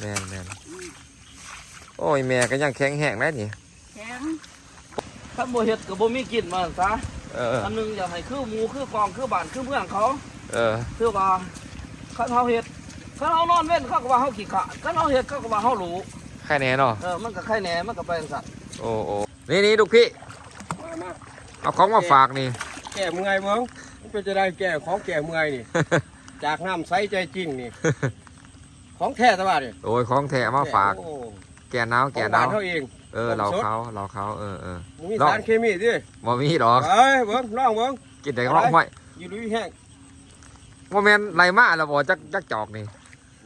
ແມ່ນໆ ໂອ້ຍ ແມ່ກໍຍັງແຂງແຮງໄດ໋ນີ້ ແຂງ ຄັນບໍ່ເຮັດກໍບໍ່ມີກິນ ວ່າຊັ້ນຊະ. ເອີ ອັນໜຶ່ງຢາກໃຫ້ຄືໝູ ຄືກອງ ຄືບ້ານ ຄືເມືອງເຂົາ. ເອີ ຄືວ່າ ຄັນເຮົາເຮັດ ຄັນເຮົານອນເວັນ ເຂົາກໍວ່າເຮົາຂີ້ຄ້ານ ຄັນເຮົາເຮັດ ເຂົາກໍວ່າເຮົາຫຼູ່. ໃຄແດ່ເນາະ. ເອີ ມັນກໍໃຄແດ່ ມັນກໍໄປຈັ່ງຊັ້ນ. ໂອ້ ໂອ້ ນີ້ໆ ລູກພີ່ ມາ ມາ ເອົາຂອງມາຝາກນີ້ ແກ້ເມື່ອຍເບິ່ງ ມັນເປັນຈັ່ງໃດ ແກ້ ຂອງແກ້ເມື່ອຍນີ້ ຈາກນ້ຳໃສໃຈຈິງນີ້ ຂອງແທ້ແທ້ວ່ານີ້. ໂອ້ຍ ຂອງແທ້ມາຝາກ ໂອ້ ແກ້ໜາວ ແກ້ໜາວ ຂອງບ້ານເຮົາເອງ ເອີ ເຫຼົ້າຂາວ ເຫຼົ້າຂາວ ເອີໆ ບໍ່ມີສານເຄມີຕິ ບໍ່ມີດອກ. ເອີຍ ເບິ່ງ ລອງເບິ່ງ ກິນໄດ້ເນາະ. ຫ້ວຍ ຢູ່ລຸຍແຮງ ບໍ່ແມ່ນໄລ່ມາແລ້ວບໍ່ ຈັກ ຈັກຈອກນີ້?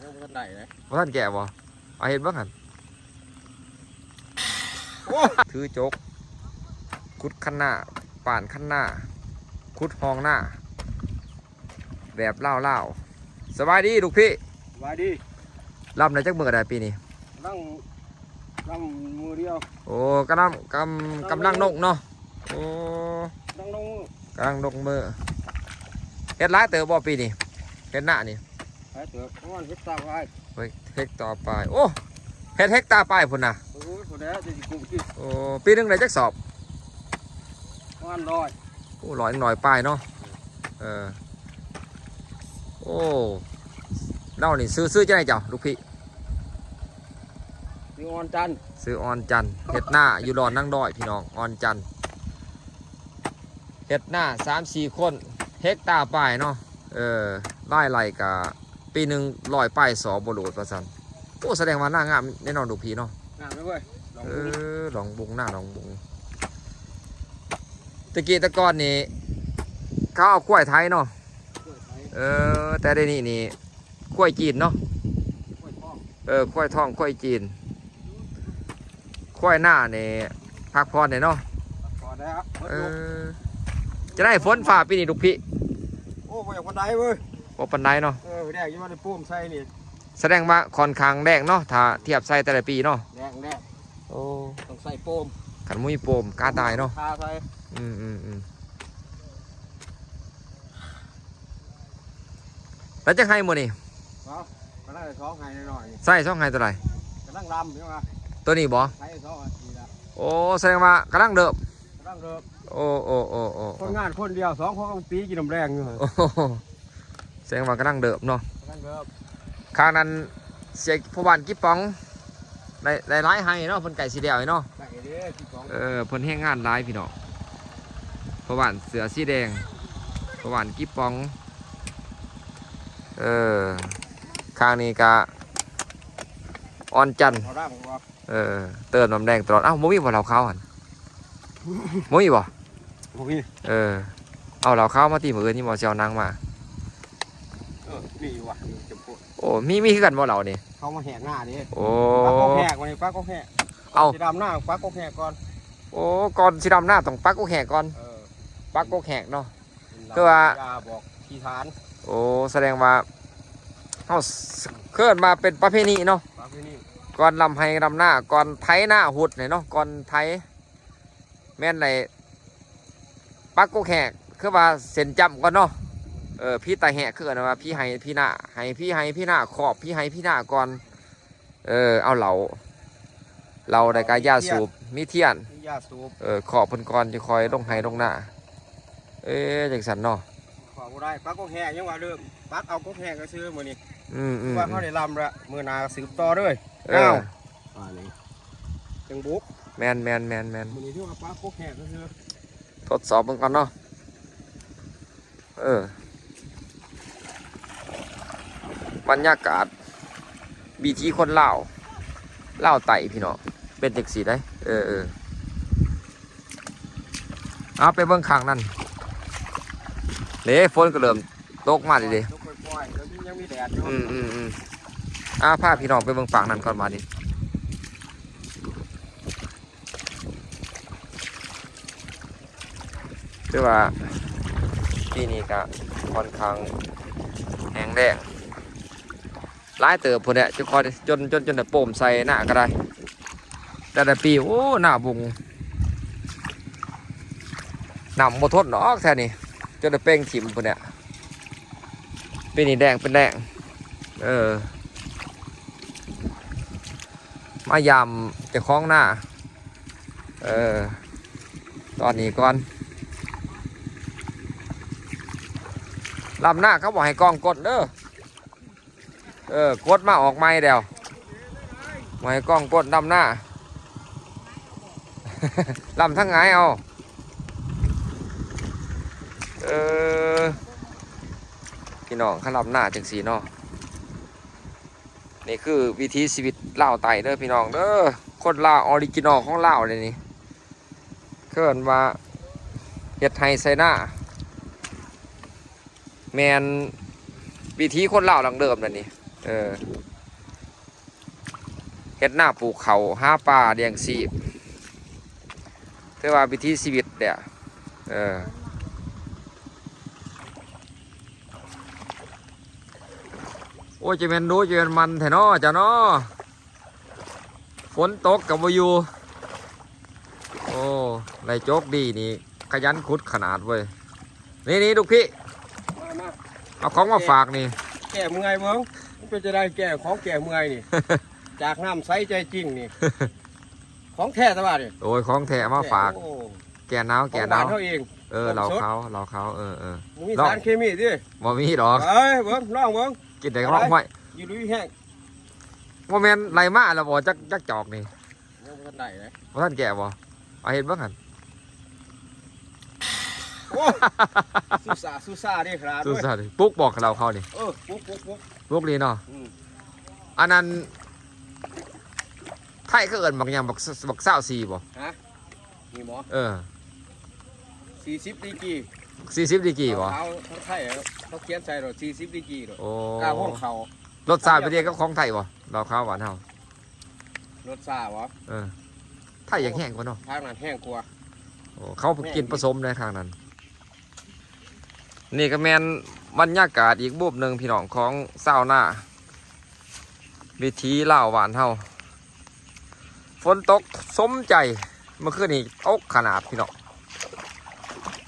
ຍັງບໍ່ທັນໄດ້ເດ້ ບໍ່ທັນແກະບໍ່? ເອົາເຮັດເບິ່ງຫັ້ນ. ໂອ້ ຖືຈົກ ຂຸດຄັນນາ ປານຄັນນາ ຂຸດຮ່ອງນາ ແບບລາວໆ. ສະບາຍດີລູກພີ່ ສະບາຍດີ. ລຳໄດ້ຈັກມື້ແລ້ວປີນີ້? ກຳລັງ ລຳມື້ດຽວ. ໂອ້ ກຳລັງ ກຳ ກຳລັງດົກເນາະ. ໂອ້ ກຳລັງດົກມື້ ກຳລັງດົກມື້. ເຮັດຫຼາຍເຕີບບໍ່ປີນີ້ ເຮັດນານີ້? ຫຼາຍເຕີບ ປະມານເຮັກຕາປາຍ ເຮັກ ເຮັກຕາປາຍ. ໂອ້ ເຮັດເຮັກຕາປາຍພຸ້ນນະ. ໂອ້ຍ ພຸ້ນແຫຼະ ຈະຊິກຸ້ມກິນ. ໂອ້ ປີໜຶ່ງໄດ້ຈັກສອບ? ປະມານຮ້ອຍ. ໂອ້ ຮ້ອຍ ຮ້ອຍປາຍເນາະ. ເອີ ໂອ້ ເຮົານີ້ຊື່ ຊື່ຈັ່ງໃດເຈົ້າ ລູກພີ່? ຊື່ອ່ອນຈັນ ຊື່ອ່ອນຈັນ. ເຮັດນາຢູ່ດອນນາງດອຍ ພີ່ນ້ອງ ອ່ອນຈັນ. ເຮັດນາສາມສີ່ຄົນ ເຮັກຕາປາຍເນາະ. ເອີ ລາຍໄລ່ກະປີໜຶ່ງຮ້ອຍປາຍສອບບໍ່ໂຫຼດວ່າຊັ້ນ. ໂອ້ ສະແດງວ່ານາງາມແນ່ນອນລູກພີ່ເນາະ. ງາມເລີຍເວີຍ ດອງບຸງ. ເອີ ດອງບຸງ ນາດອງບຸງ. ແຕ່ກີ້ແຕ່ກ່ອນນີ້ເຂົາເອົາຄວາຍໄຖເນາະ. ເອີ ແຕ່ດຽວນີ້ນີ້ ຄວາຍຈີນເນາະ. ເອີ ຄວາຍທອງ ຄວາຍຈີນ. ຄວາຍນານີ້ພັກຜ່ອນແດ່ເນາະ. ພັກຜ່ອນແລ້ວ. ເອີ ຈັ່ງໃດຝົນຟ້າປີນີ້ລູກພີ່? ໂອ້ ບໍ່ຢາກປານໃດເວີຍ ບໍ່ປານໃດເນາະ. ເອີ ແລ້ງຢູ່ວ່າໄດ້ໂປມໃສ່ນີ້ ສະແດງວ່າຂ້ອນຂ້າງແລ້ງເນາະ ຖ້າທຽບໃສ່ແຕ່ລະປີເນາະ. ແລ້ງ ແລ້ງ. ໂອ້ ຕ້ອງໃສ່ໂປມ ຄັນບໍ່ມີໂປມກາຕາຍເນາະ. ກາໃສ່. ອືມໆໆ. ແລ້ວຈັກໄຮ່ມື້ນີ້? ເອົາ ກຳລັງໄດ້ສອງໄຮ່ນ້ອຍໆ. ໃສ່ສອງໄຮ່ໂຕໃດ? ກຳລັງດຳຢູ່ວ່າ ໂຕນີ້ບໍ່? ໄຮ່ສອງໄຮ່ນີ້ລະ. ໂອ້ ສະແດງວ່າກຳລັງເລີ່ມ ກຳລັງເລີ່ມ. ໂອ້ ໂອ້ ໂອ້ ໂອ້ ຄົນງານຄົນດຽວ ສອງຄົນກໍຕີກິນນ້ຳແລງຢູ່. ໂອ້ ສະແດງວ່າກຳລັງເລີ່ມເນາະ ກຳລັງເລີ່ມ. ຂ້າງນັ້ນເສຍຜູ້ບ້ານກິບປອງ ໄດ້ ໄດ້ຫຼາຍໄຮ່ເນາະ ເພິ່ນໃກ້ຊິແລ້ວເນາະ. ໃກ້ເດ້ ກິບປອງ. ເອີ ເພິ່ນແຮງງານຫຼາຍພີ່ນ້ອງ ພໍ່ບ້ານເສື້ອສີແດງ ພໍ່ບ້ານກິບປອງ. ເອີ ຂ້າງນີ້ກະອ່ອນຈັນ ເອີ ເຕີມນ້ຳແດງຕະຫຼອດ. ເອົ້າ ບໍ່ມີບໍ່ເຫຼົ້າຂາວຫັ້ນ? ບໍ່ມີບໍ່? ບໍ່ມີ. ເອີ ເອົາເຫຼົ້າຂາວມາຕິ ມື້ອື່ນນີ້ບໍ່ຊິເອົາໜັງມາ. ເອີ ມີຢູ່ວ່ະ ມີຈຳໂພດ. ໂອ້ ມີ ມີຄືກັນບໍ່ເຫຼົ້ານີ້? ເຂົາມາແຫກໜ້າເດ້. ໂອ້ ປັກກົກແຫກ ວັນນີ້ປັກກົກແຫກ. ເອົ້າ ຊິດຳໜ້າປັກກົກແຫກກ່ອນ. ໂອ້ ກ່ອນຊິດຳໜ້າຕ້ອງປັກກົກແຫກກ່ອນ. ເອີ ປັກກົກແຫກເນາະ ເປັນ ຄືວ່າ ຢາບອກທີ່ຖານ. ໂອ້ ສະແດງວ່າເຮົາ ເອີ້ນວ່າເປັນປະເພນີເນາະ ປະເພນີ. ກ່ອນດຳໄຮ່ດຳນາ ກ່ອນໄຖນາຫຸດນີ້ເນາະ ກ່ອນໄຖ ແມ່ນໄດ້ປັກກົກແຫກ ຄືວ່າເສັ້ນຈ້ຳກ່ອນເນາະ. ເອີ ຜີຕາແຫກ ຄືເອີ້ນວ່າຜີໄຮ່ຜີນາ ໃຫ້ຜີໄຮ່ຜີນາ ຂອບຜີໄຮ່ຜີນາກ່ອນ. ເອີ ເອົາເຫຼົ້າ ເຫຼົ້າ ແລ້ວກະຢາສູບ ມີທຽນ ມີທຽນ ມີຢາສູບ. ເອີ ຂອບເພິ່ນກ່ອນ ຈະຄ່ອຍລົງໄຮ່ລົງນາ. ເອີ ຈັ່ງຊັ້ນເນາະ ເຂົ້າບໍ່ໄດ້. ປັກກົກແຫກ ຍັງວ່າເລີ່ມປັກເອົາກົກແຫກຊື່ໆມື້ນີ້. ອືມໆ ວ່າເຮົາໄດ້ລຳລະ ມື້ໜ້າກໍສືບຕໍ່ເລີຍ. ເອີ ອ້າວ ອັນນີ້ຈັ່ງບຸກ. ແມ່ນໆໆໆ ມື້ນີ້ຖືວ່າປັກກົກແຫກຊື່ໆ. ທົດສອບເບິ່ງກ່ອນເນາະ. ເອີ ບັນຍາກາດວິຖີຄົນລາວ ລາວໃຕ້ພີ່ນ້ອງ ເປັນຈັ່ງຊີ້ໄດ໋. ເອີ ເອີ ເອົາໄປເບິ່ງຂ້າງນັ້ນເດ້ ຝົນກໍເລີ່ມຕົກມາເດ້. ຕົກປ່ອຍໆ ແລ້ວຍັງມີແດດຢູ່. ອືມໆໆ ອາ ພາພີ່ນ້ອງໄປເບິ່ງປາກນັ້ນກ່ອນບາດນີ້. ຖືວ່າປີນີ້ກະຂ້ອນຂ້າງແຫ້ງແລ້ງຫຼາຍເຕີບພຸ້ນແຫຼະ ຈົນ ຈົນ ຈົນ ຈົນໄດ້ໂປມໃສ່ນາກໍໄດ້ ແຕ່ລະປີ. ໂອ້ ນາບຸງ ນ້ຳບໍ່ທົນດອກແຖວນີ້ ຈົນໄດ້ເປັ່ງຖິ້ມພຸ້ນແຫຼະ. ປີນີ້ແລ້ງເປັນແລ້ງ ເອີ ເ ມາຢາມເຈົ້າຂອງນາ ເອີ ຕອນນີ້ກ່ອນ ລຳນາເຂົາບໍ່ໃຫ້ກ້ອງກົ້ນເດີ. ເອີ ກົດມາອອກໃໝ່ແລ້ວ ບໍ່ໃຫ້ກ້ອງກົ້ນ ດຳນາ ດຳທາງຫງາຍເອົາ. ເອີ ພີ່ນ້ອງ ຄັນດຳນາຈັ່ງຊີ້ເນາະ ນີ້ຄືວິຖີຊີວິດລາວໃຕ້ເດີພີ່ນ້ອງເດີ ຄົນລາວອໍຣິຈິນໍຂອງລາວເດນີ້ ເອີ້ນວ່າເຮັດໄຮ່ໄຖນາ. ແມ່ນວິຖີຄົນລາວດັ້ງເດີມແຫຼະນີ້ ເອີ ເຮັດນາປູກເຂົ້າ ຫາປາລ້ຽງຊີບ ຖືວ່າວິຖີຊີວິດແຫຼະ ເອີ. ໂອ້ຍ ຈະແມ່ນດູ ຈະແມ່ນມັນແທ້ເນາະ ເຈົ້າເນາະ. ຝົນຕົກກໍບໍ່ຢູ່. ໂອ້ ໄດ້ໂຈກດີນີ້ ຂະຫຍັນຂຸດຂະໜາດເວີຍ. ນີ້ໆ ລູກພີ່ ມາ ມາ ເອົາຂອງມາຝາກນີ້ ແກ້ເມື່ອຍເບິ່ງ ມັນເປັນຈັ່ງໃດ ແກ້ ຂອງແກ້ເມື່ອຍນີ້ ຈາກນ້ຳໃສໃຈຈິງນີ້ ຂອງແທ້ຕະວ່ານີ້. ໂອ້ຍ ຂອງແທ້ມາຝາກ ໂອ້ ແກ້ໜາວ ຂອງ ແກ້ໜາວ ບ້ານເຮົາເອງ ເອີ ເຫຼົ້າຂາວ ເຫຼົ້າຂາວ ເອີໆ ບໍ່ມີສານເຄມີຕິ ບໍ່ມີດອກ. ເອີຍ ເບິ່ງ ລອງເບິ່ງ ກິນໄດ້ ເອົາໄວ້ ເຮົາ ຢູ່ດີມີແຮງ. ບໍ່ແມ່ນໄລ່ມາແລ້ວບໍ່ ຈັກ ຈັກຈອກນີ້? ຍັງບໍ່ທັນໄດ້ເດ້ ບໍ່ທັນແກະບໍ່? ເອົາເຮັດເບິ່ງຫັ້ນ. ໂອ້ ສຸສາ ສຸສາເດ້ຂະໜາດ ສຸສາເດ້. ປຸກບໍ່ເຫຼົ້າຂາວນີ້? ເອີ ປຸກ ປຸກ ປຸກ ປຸກນີ້ເນາະ. ອືມ ອັນນັ້ນ ໄທເຂົາເອີ້ນບັກຫຍັງ ບັກ ບັກຊາວສີ່ບໍ່? ຮະ? ນີ້ບໍ່? ເອີ ສີ່ສິບດີກຣີ ສີ່ສິບດີກຣີບໍ່? ເຂົາ ເຂົາໄທ ເຂົາຂຽນໃສ່ໂລດ ສີ່ສິບດີກຣີໂລດ. ໂອ້ ກາຫ້ອງເຂົາ ລົດຊາດໄປດຽວກັບຂອງໄທບໍ່? ເຫຼົ້າຂາວບ້ານເຮົາ ລົດຊາດບໍ່? ເອີ ໄທຍັງແຮງກວ່າເນາະ ທາງນັ້ນແຮງກວ່າ. ໂອ້ ເຂົາກິນປະສົມໃນທາງນັ້ນ. ນີ້ກໍແມ່ນບັນຍາກາດອີກມຸມໜຶ່ງພີ່ນ້ອງ ຂອງຊາວນາ ວິຖີລາວບ້ານເຮົາ. ຝົນຕົກສົມໃຈ ເມື່ອຄືນນີ້ຕົກຂະໜາດພີ່ນ້ອງ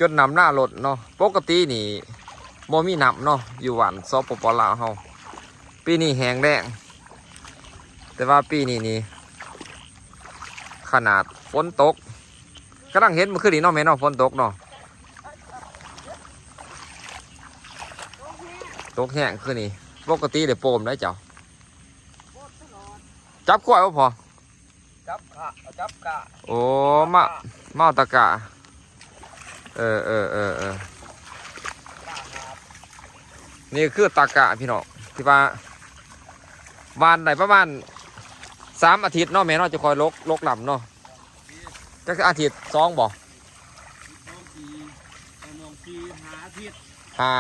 ຈົນນ້ຳນາລົ້ນເນາະ. ປົກກະຕິນີ້ບໍ່ມີນ້ຳເນາະ ຢູ່ບ້ານ ສປປ ລາວເຮົາ ປີນີ້ແຫ້ງແລ້ງ ແຕ່ວ່າປີນີ້ນີ້ ຂະໜາດຝົນຕົກ ກຳລັງເຫັນເມື່ອຄືນນີ້ເນາະແມ່ເນາະ ຝົນຕົກເນາະ ຕົກແຮງຄືນນີ້. ປົກກະຕິໄດ້ໂປມໄດ໋ເຈົ້າ ຈັບຄວາຍບໍ່ພໍ? ຈັບຂະ ຈັບກະ ໂອ້ ມາ ມາເອົາຕະກະ. ເອີໆໆໆ ນີ້ຄືຕາກະພີ່ນ້ອງ ທີ່ວ່າຫວ່ານໄດ້ປະມານສາມອາທິດເນາະແມ່ເນາະ ຈະຄ່ອຍລົກ ລົກລຳເນາະ. ຈັກອາທິດ ສອງບໍ່? ສອງ ສີ່ ສອງ ສີ່ ຫ້າອາທິດ ຫ້າ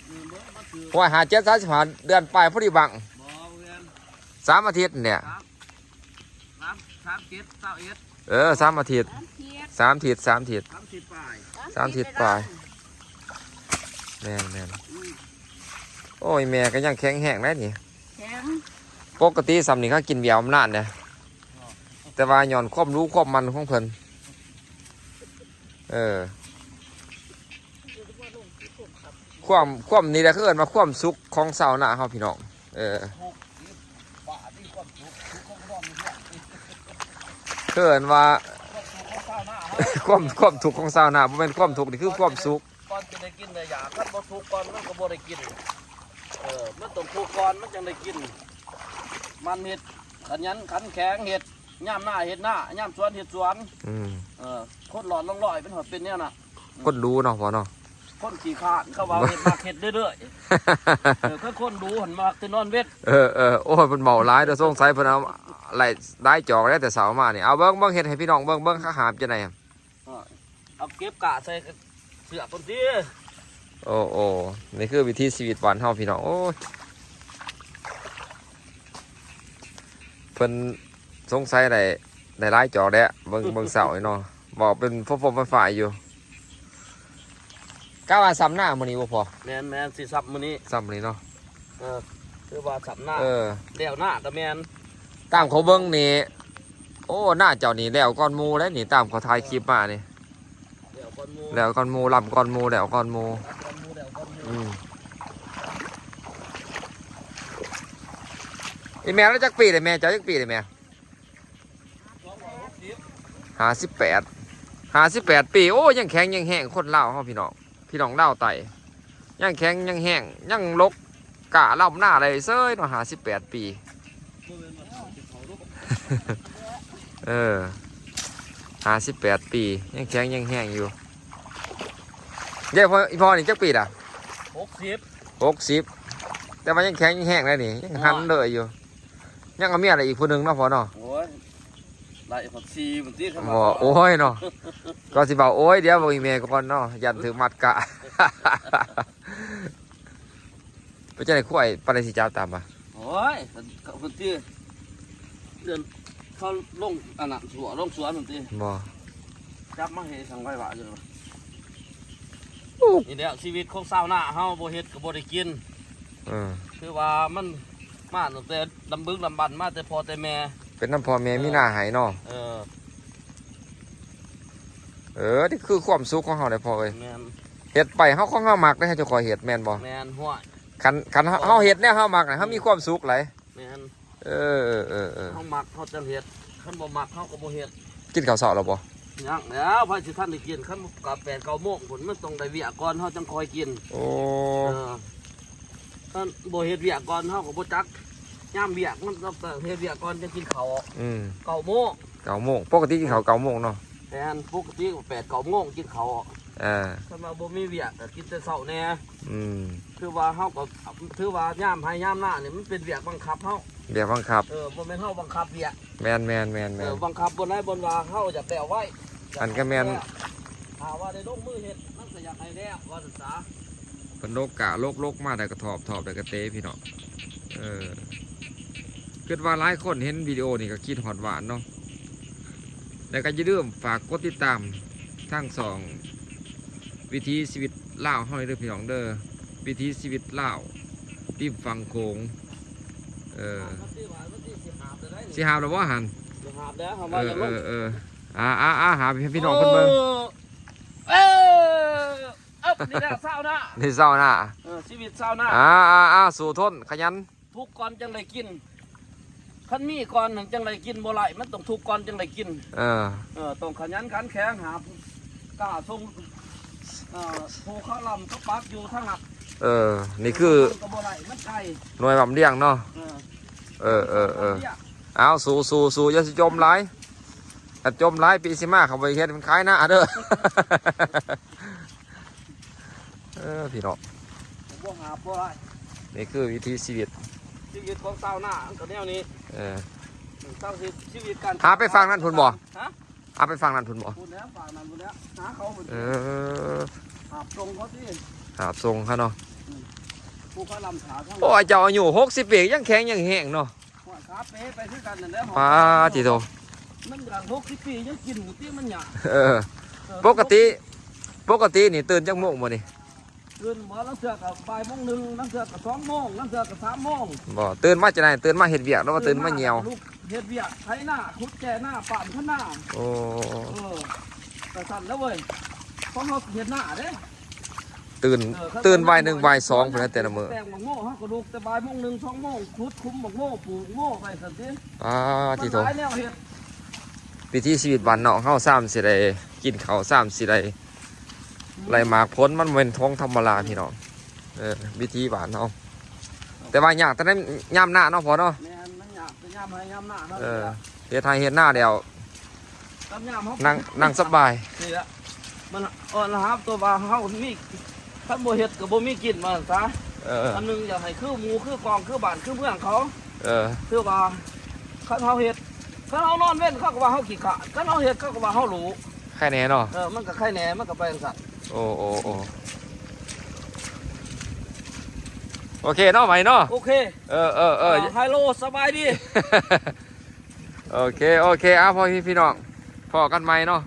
ເອີ ບໍ່ມາຖືກ ໂອ້ຍ ຫ້າເຈັດ ສາມສິບຫ້າ ເດືອນປາຍພໍດີບັງ ບໍ່ແມ່ນ ສາມອາທິດນີ້ ສາມ ສາມ ສາມເຈັດ ຊາວເອັດ ເອີ ສາມອາທິດ ສາມອາທິດ ສາມອາທິດ ສາມອາທິດ ສາມອາທິດປາຍ ສາມອາທິດປາຍ ແມ່ນໆ. ອືມ ໂອ້ຍ ແມ່ກໍຍັງແຂງແຮງໄດ໋ນີ້ ແຂງ ປົກກະຕິສ່ຳນີ້ເຂົາກິນເບຍອຳນານເດ້ ແຕ່ວ່າຍ້ອນຄວາມດຸຄວາມໝັ່ນຂອງເພິ່ນ ເອີ ຄວາມ ຄວາມນີ້ແຫຼະ ເຂົາເອີ້ນວ່າຄວາມສຸກຂອງຊາວນາເຮົາ ພີ່ນ້ອງ ເອີ ເອີ້ນວ່າ ຄວາມ ຄວາມທຸກຂອງຊາວນາ ບໍ່ແມ່ນຄວາມທຸກ ນີ້ຄືຄວາມສຸກ. ກ່ອນຈະໄດ້ກິນໄດ້ຢາກ ຄັນບໍ່ທຸກກ່ອນມັນກໍບໍ່ໄດ້ກິນ ເອີ ມັນຕ້ອງທຸກກ່ອນມັນຈັ່ງໄດ້ກິນ ໝັ່ນເຮັດ ຂະຫຍັນຂັນແຂງເຮັດ ຍາມນາເຮັດນາ ຍາມສວນເຮັດສວນ ອືມ ເອີ ຄົນຫຼອດລ່ອງລອຍ ມັນເປັນແນວນັ້ນ ຄົນດຸເນາະພໍ່ເນາະ ຄົນຂີ້ຄ້ານ ເຂົາວ່າເຮັດມັກເຮັດເລື້ອຍໆ ເອີ ຄັນຄົນດຸຫັ້ນມັກແຕ່ນອນເວັນ ເອີໆ. ໂອ້ຍ ເພິ່ນເວົ້າຫຼາຍເດີ ສົງໄສເພິ່ນເອົາຫຼາຍ ຫຼາຍຈອກແລ້ວແຕ່ເຊົ້າມານີ້ ເອົາເບິ່ງ ເບິ່ງເຮັດໃຫ້ພີ່ນ້ອງເບິ່ງ ເບິ່ງເຂົາຫາບຈັ່ງໃດ ເອີ ເອົາເກັບກະໃສ່ເສື້ອເພິ່ນຕິ ໂອ້ ໂອ້ ນີ້ຄືວິຖີຊີວິດບ້ານເຮົາພີ່ນ້ອງ ໂອ້ຍ ເພິ່ນສົງໄສໄດ້ ໄດ້ຫຼາຍຈອກແລ້ວ ເບິ່ງ ເບິ່ງເຊົ້ານີ້ເນາະ ເວົ້າເປັນຟົມໆຝ້າຍໆຢູ່ ກະວ່າສ່ຳນາມື້ນີ້ບໍ່ພໍ? ແມ່ນໆ ຊິສ່ຳມື້ນີ້ ສ່ຳມື້ນີ້ເນາະ ເອີ ຖືວ່າສ່ຳນາ ເອີ ແລ້ວນາກໍແມ່ນ ຕາມເຂົາເບິ່ງນີ້ ໂອ້ ນາເຈົ້ານີ້ແລ້ວກ່ອນໝູ່ແລ້ວນີ້ ຕາມເຂົາຖ່າຍຄລິບມານີ້ ແລ້ວກ່ອນໝູ່ ແລ້ວກ່ອນໝູ່ ລຳກ່ອນໝູ່ ແລ້ວກ່ອນໝູ່ ລຳກ່ອນໝູ່ ແລ້ວກ່ອນໝູ່ ອືມ ອີ່ແມ່ລາວຈັກປີແລ້ວແມ່ ເຈົ້າຈັກປີແລ້ວແມ່? ຫ້າສິບແປດ ຫ້າສິບແປດປີ ໂອ້ ຍັງແຂງຍັງແຮງ ຄົນລາວເຮົາ ພີ່ນ້ອງ ພີ່ນ້ອງລາວໃຕ້ ຍັງແຂງຍັງແຮງ ຍັງຫຼົກກ້າລຳນາໄດ້ເຊີຍເນາະ ຫ້າສິບແປດປີ. ເອີ ຫ້າສິບແປດປີ ຍັງແຂງຍັງແຮງຢູ່. ເດ້ ພໍ່ ອີພໍ່ນີ້ຈັກປີລະ? ຫົກສິບ ຫົກສິບ ແຕ່ວ່າຍັງແຂງຍັງແຮງໄດ້ນີ້ ຍັງຫັນເລີຍຢູ່. ຍັງເອົາເມຍໄດ້ອີກຜູ້ໜຶ່ງເນາະພໍ່ເນາະ. ໂອ້ຍ ໄດ້ຮອດສີ່ພຸ້ນຕິຄັນວ່າ. ໂອ້ຍເນາະ ກໍຊິເວົ້າ ໂອ້ຍ ດຽວເບິ່ງອີແມ່ກ່ອນເນາະ ຢ້ານຖືກມັດກະ. ເປັນຈັ່ງໃດ ຄວາຍປານໃດຊິຈັບຕາມວ່າ? ໂອ້ຍ ເພິ່ນຕິ ເດີນເຂົາລົງອັນນັ້ນ ທົ່ວລົງສວນພຸ້ນຕິ. ບໍ່ ຈັບມາເຮັດສັງໄວ້ວ່າຢູ່. ນີ້ແຫຼະຊີວິດຂອງຊາວນາເຮົາ ບໍ່ເຮັດກໍບໍ່ໄດ້ກິນ. ເອີ ຄືວ່າມັນມາຕັ້ງແຕ່ລຳບຶກລຳບັນ ມາແຕ່ພໍ່ແຕ່ແມ່ ເປັນນຳພໍ່ແມ່ມີນາໃຫ້ເນາະ. ເອີ ເອີ ນີ້ຄືຄວາມສຸກຂອງເຮົາເດ້ພໍ່ເອີຍ. ແມ່ນ ເຮັດໄປເຮົາ ຂອງເຮົາມັກເດ້ ເຮົາຈະຄ່ອຍເຮັດ ແມ່ນບໍ່? ແມ່ນ. ຫ້ວຍ ຄັນ ຄັນເຮົາ ເຮົາເຮັດແນວເຮົາມັກນະ ເຮົາມີຄວາມສຸກຫຼາຍ. ແມ່ນ. ເອີ ເອີ ເອີ ເອີ ເຮົາມັກເຮົາຈັ່ງເຮັດ ຄັນບໍ່ມັກເຮົາກໍບໍ່ເຮັດ. ກິນເຂົ້າເຊົ້າແລ້ວບໍ່? ຍັງແລ້ວ ໃຜຊິທັນໄດ້ກິນ ຄັນກໍແປດເກົ້າໂມງພຸ້ນ ມັນຕ້ອງໄດ້ວຽກກ່ອນ ເຮົາຈັ່ງຄ່ອຍກິນ. ໂອ້ ເອີ ຄັນບໍ່ເຮັດວຽກກ່ອນ ເຮົາກໍບໍ່ຈັກຍາມວຽກ ມັນຕ້ອງເຮັດວຽກກ່ອນຈັ່ງກິນເຂົ້າ. ອືມ ເກົ້າໂມງ ເກົ້າໂມງ ປົກກະຕິກິນເຂົ້າເກົ້າໂມງເນາະ. ແມ່ນ ປົກກະຕິກໍແປດເກົ້າໂມງກິນເຂົ້າ. ເອີ ຄັນວ່າບໍ່ມີວຽກກໍກິນແຕ່ເຊົ້າແດ່. ອືມ ຄືວ່າເຮົາກໍ ຖືວ່າຍາມໄຮ່ຍາມນານີ້ມັນເປັນວຽກບັງຄັບເຮົາ. ວຽກບັງຄັບ. ເອີ ບໍ່ແມ່ນເຮົາບັງຄັບວຽກ. ແມ່ນໆໆໆ ເອີ ບັງຄັບບ່ອນໃດບ່ອນວ່າເຮົາຢາກແລ້ວໄວ. ອັນກໍແມ່ນ ຖ້າວ່າໄດ້ລົງມືເຮັດ ມັນກໍຢາກໃຫ້ແລ້ວວ່າຊັ້ນສາ. ເພິ່ນຫຼົກກ້າ ຫຼົກໆມາໄດ້ກະຖອບ ຖອບໄດ້ກະເຕ ພີ່ນ້ອງ. ເອີ ຄິດວ່າຫຼາຍຄົນເຫັນວິດີໂອນີ້ກໍຄິດຮອດຫວານເນາະ. ແລ້ວກໍຢ່າລືມຝາກກົດຕິດຕາມທາງຊ່ອງວິຖີຊີວິດລາວເຮົາເດີພີ່ນ້ອງເດີ ວິຖີຊີວິດລາວລິມຝັ່ງໂຂງ. ເອີ ຊິຫາບແລ້ວບໍ່ຫັ້ນ? ຊິຫາບແລ້ວ ເຮົາວ່າ ເອີ ຢ່າລົງ ເອີ ເອີ ອ່າ ອ່າ ອ່າ ຫາບໃຫ້ພີ່ນ້ອງເພິ່ນເບິ່ງ. ເອີ ເອີ ນີ້ແຫຼະຊາວນາ ນີ້ຊາວນາ ເອີ ຊີວິດຊາວນາ. ອ່າ ອ່າ ອ່າ ສູ້ທົນຂະຫຍັນ ທຸກກ່ອນຈັ່ງໄດ້ກິນ ຄັນມີກ່ອນຫັ້ນຈັ່ງໄດ້ກິນບໍ່ໄດ້ ມັນຕ້ອງທຸກກ່ອນຈັ່ງໄດ້ກິນ. ເອີ ເອີ ຕ້ອງຂະຫຍັນຂັນແຂງ ຫາບກ້າສົ່ງ ເອີ ໂພຄາລຳກໍປັກຢູ່ທາງນັ້ນ. ເອີ ນີ້ຄື ກໍບໍ່ໄດ້ ມັນໄກ ໜ່ວຍບຳລຽງເນາະ. ເອີ ເອີ ເອີ ເອີ ເອົາ ສູ້ ສູ້ ສູ້ ຢ່າຊິຈົມຫຼາຍ ຖ້າຈົມຫຼາຍປີຊິມາເຂົາບໍ່ເຮັດມັນຂາຍນາເດີ. ເອີ ພີ່ນ້ອງ ບໍ່ຫາບໍ່ໄດ້ ນີ້ຄືວິຖີຊີວິດ ຊີວິດຂອງຊາວນາມັນກໍແນວນີ້. ເອີ ຊາວຊີ ຊີວິດການ ຫາໄປຝັ່ງນັ້ນພຸ້ນບໍ່? ຮະ ຫາໄປຝັ່ງນັ້ນພຸ້ນບໍ່? ພຸ້ນແລ້ວ ຝັ່ງນັ້ນພຸ້ນແລ້ວ ຫາເຂົາພຸ້ນ. ເອີ ຫາບສົ່ງເຂົາຕິ ຫາບສົ່ງເຂົາເນາະ. ອືມ ຜູ້ເຂົາລຳຖາທັງ ໂອ້ຍ ເຈົ້າອາຍຸຫົກສິບປີ ຍັງແຂງຍັງແຮງເນາະ. ໂອ້ຍ ຂາເປໄປຄືກັນນັ້ນແຫຼະ. ປາດຕິໂທ ມັນກໍຫົກສິບປີຍັງກິນຢູ່ຕິ ມັນຫຍັງ. ເອີ ເອີ ປົກກະຕິ ປົກກະຕິນີ້ຕື່ນຈັກໂມງມື້ນີ້? ຕື່ນບໍ່ ລາງເທື່ອກໍບ່າຍໂມງໜຶ່ງ ລາງເທື່ອກໍສອງໂມງ ລາງເທື່ອກໍສາມໂມງ. ບໍ່ ຕື່ນມາຈັ່ງໃດ? ຕື່ນມາເຮັດວຽກ ຫຼືວ່າຕື່ນມາຍ່ຽວ? ລຸກເຮັດວຽກ ໄຖນາ ຂຸດແຈນາ ປາມຄັນນາ. ໂອ້ ເອີ ກໍຊັ້ນແຫຼະເວີຍ ຂອງເຮົາເຮັດນາເດ້. ຕື່ນ ເອີ ຕື່ນບ່າຍໜຶ່ງບ່າຍສອງພຸ້ນແຫຼະແຕ່ລະມື້. ແຕ່ງບັກໂມເຮົາກໍລຸກແຕ່ບ່າຍໂມງໜຶ່ງສອງໂມງ ຂຸດຂຸມບັກໂມ ປູກໂມໄປຊັ້ນຕິ. ປາດຕິໂທ ມັນຫຼາຍແນວເຮັດ. ວິຖີຊີວິດບ້ານນອກເຮົາຊ້ຳຊິໄດ້ກິນເຂົ້າ ຊ້ຳຊິໄດ້ໄລ່ໝາກຜົນ ມັນບໍ່ແມ່ນຂອງທຳມະດາ ພີ່ນ້ອງ. ເອີ ວິຖີບ້ານເຮົາ ແຕ່ວ່າຍາກແຕ່ໃນຍາມໜ້າເນາະພໍ່ເນາະ. ແມ່ນ ມັນຍາກແຕ່ຍາມໄຮ່ຍາມນາເນາະ. ເອີ ເຮັດໄຮ່ເຮັດນາແລ້ວ ກັບຍາມເຮົາ ນັ່ງ ນັ່ງສະບາຍ. ນີ້ແຫຼະ ມັນອ່ອນລະຫັບຕົວວ່າເຮົາມີ ຄັນບໍ່ເຮັດກໍບໍ່ມີກິນວ່າຊັ້ນຊະ. ເອີ ອັນໜຶ່ງຢາກໃຫ້ຄືໝູ່ຄືກອງຄືບ້ານຄືເມືອງເຂົາ. ເອີ ຄືວ່າຄັນເຮົາເຮັດ ຄັນເຮົານອນເວັນເຂົາກໍວ່າເຮົາຂີ້ຄ້ານ ຄັນເຮົາເຮັດເຂົາກໍວ່າເຮົາຫຼູ. ໄຄແນ່ເນາະ. ເອີ ມັນກໍໄຄແນ່ ມັນກໍໄປຈັ່ງຊັ້ນ. ໂອ້ ໂອ້ ໂອ້ ໂອເຄເນາະ ໄວເນາະ. ໂອເຄ ເອີ ເອີ ເອີ ເອີ ໄຮໂລ ສະບາຍດີ. ໂອເຄ ໂອເຄ ເອົາ ພໍ່ແມ່ພີ່ນ້ອງ ພໍ້ກັນໃໝ່ເນາະ.